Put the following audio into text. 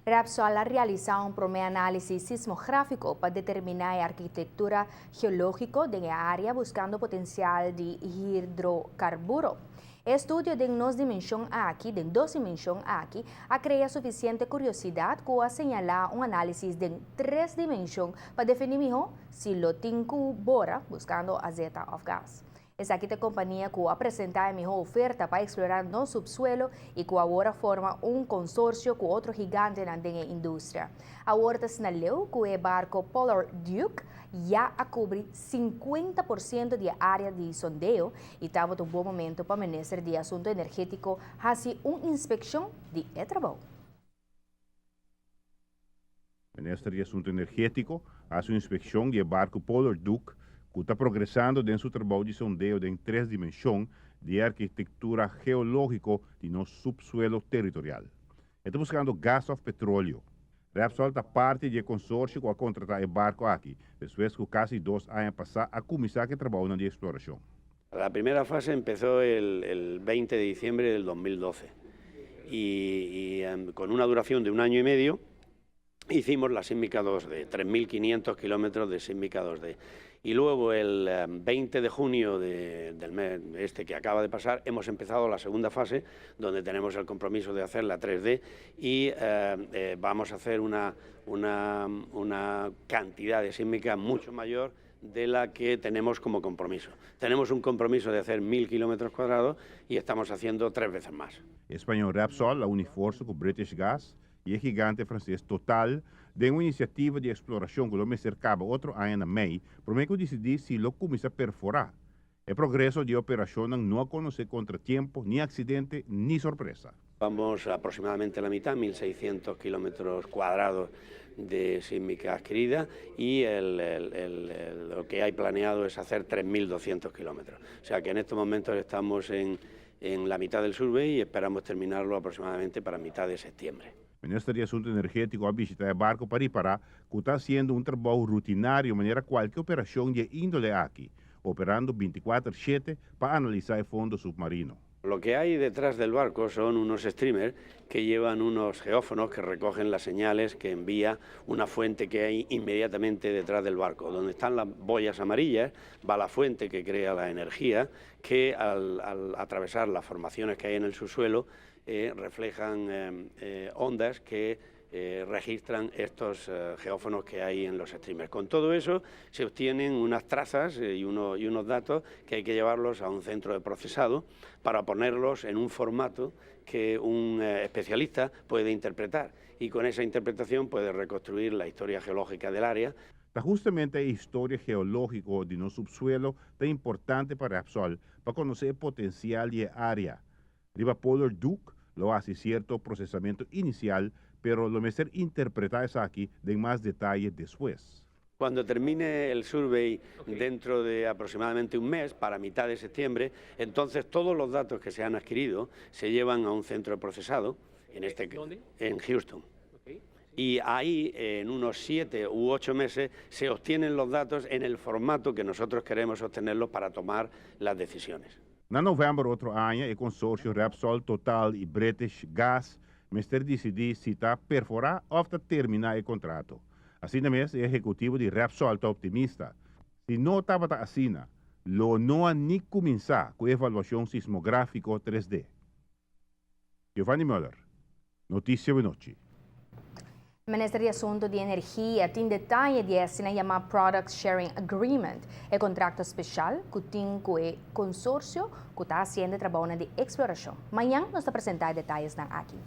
Repsol a realisa un prome analisis sismografico pa determina e arquitectura geologico di e area, buscando potencial di hidrocarburo. E estudio den nos dimension aki, den dos dimension aki, a crea suficiente curiosidad cu a señala un analisis den tres dimension pa defini miho si lo tin cu bora buscando azeta of gas. Esaki ta e compania cu a presenta e miho oferta pa explora nos subsuelo y cu awor a forma un consorcio cu otro gigante den industria. Awor ta sinaleu cu e barco Polar Duke ya a cubri 50% di area di sondeo y tabata un bon momento pa Minister di Asunto Energetico haci un inspeccion di e trabou. Minister di Asunto Energetico a haci un inspeccion di barco Polar Duke, cu ta progresando den su trabou di sondeo den tres dimension di arkitectura geologico di nos subsuelo territorial. E ta buscando gas of petroleo. Repsol ta parti di e consorcio cu a contrata e barco aki, despues cu casi 2 aña pasa a cuminsa cu e trabou di exploracion. La primera fase empezó el 20 de diciembre del 2012 y con una duración de un año y medio hicimos la sísmica 2D, 3.500 kilómetros de sísmica 2D. Y luego el 20 de junio del mes este que acaba de pasar hemos empezado la segunda fase, donde tenemos el compromiso de hacer la 3D y vamos a hacer una cantidad de sísmica mucho mayor de la que tenemos como compromiso. Tenemos un compromiso de hacer 1.000 kilómetros cuadrados y estamos haciendo tres veces más. Spaño Repsol a uni forsa cu British Gas y e gigante frances Total den un iniciativa di exploracion cu lo mester caba otro aña na mei, prome cu dicidi si lo cuminsa perfora. E progreso di operacion no a conoce contratiempo, ni accidente, ni sorpresa. Vamos aproximadamente a la mitad, 1.600 kilómetros cuadrados de sísmica adquirida y lo que hay planeado es hacer 3.200 kilómetros. O sea que en estos momentos estamos en la mitad del survey y esperamos terminarlo aproximadamente para mitad de septiembre. Minister di Asunto Energetico a bishita e barco pa ripara cu ta haciendo un trabou rutinario manera cualkier operacion di e indole aki, operando 24/7 pa analisa e fondo submarino. Lo que hay detrás del barco son unos streamers que llevan unos geófonos que recogen las señales que envía una fuente que hay inmediatamente detrás del barco. Donde están las boyas amarillas va la fuente que crea la energía que al atravesar las formaciones que hay en el subsuelo reflejan ondas que registran estos geófonos que hay en los streamers. Con todo eso se obtienen unas trazas y unos datos que hay que llevarlos a un centro de procesado para ponerlos en un formato que un especialista puede interpretar y con esa interpretación puede reconstruir la historia geológica del área. Ta justamente e historia geologico di nos subsuelo ta importante pa Repsol pa conoce e potencial di e area. Riba Polar Duke lo haci cierto procesamento inicial, pero lo mester interpreta esaki den mas detaye despues. Cuando termine el survey dentro de aproximadamente un mes, para mitad de septiembre, entonces todos los datos que se han adquirido se llevan a un centro de procesado, ¿Dónde? En Houston. Y ahí, en unos 7 u 8 meses, se obtienen los datos en el formato que nosotros queremos obtenerlos para tomar las decisiones. Na november otro aña, e consorcio Repsol, Total y British Gas mester dicidi si ta perfora of ta termina e contrato. Asina mes, e ehecutivo di Repsol ta optimista. Si no tabata asina, lo no a ni cuminsa cu evaluacion sismografico 3D. Giovanni Müller, Noticia di Anochi. Minister di Asunto di Energia tin detaye di e asina yama Product Sharing Agreement, e contrato special cu tin cu e consorcio cu ta haciendo trabou di exploracion. Mañan nos ta presenta detayenan aki.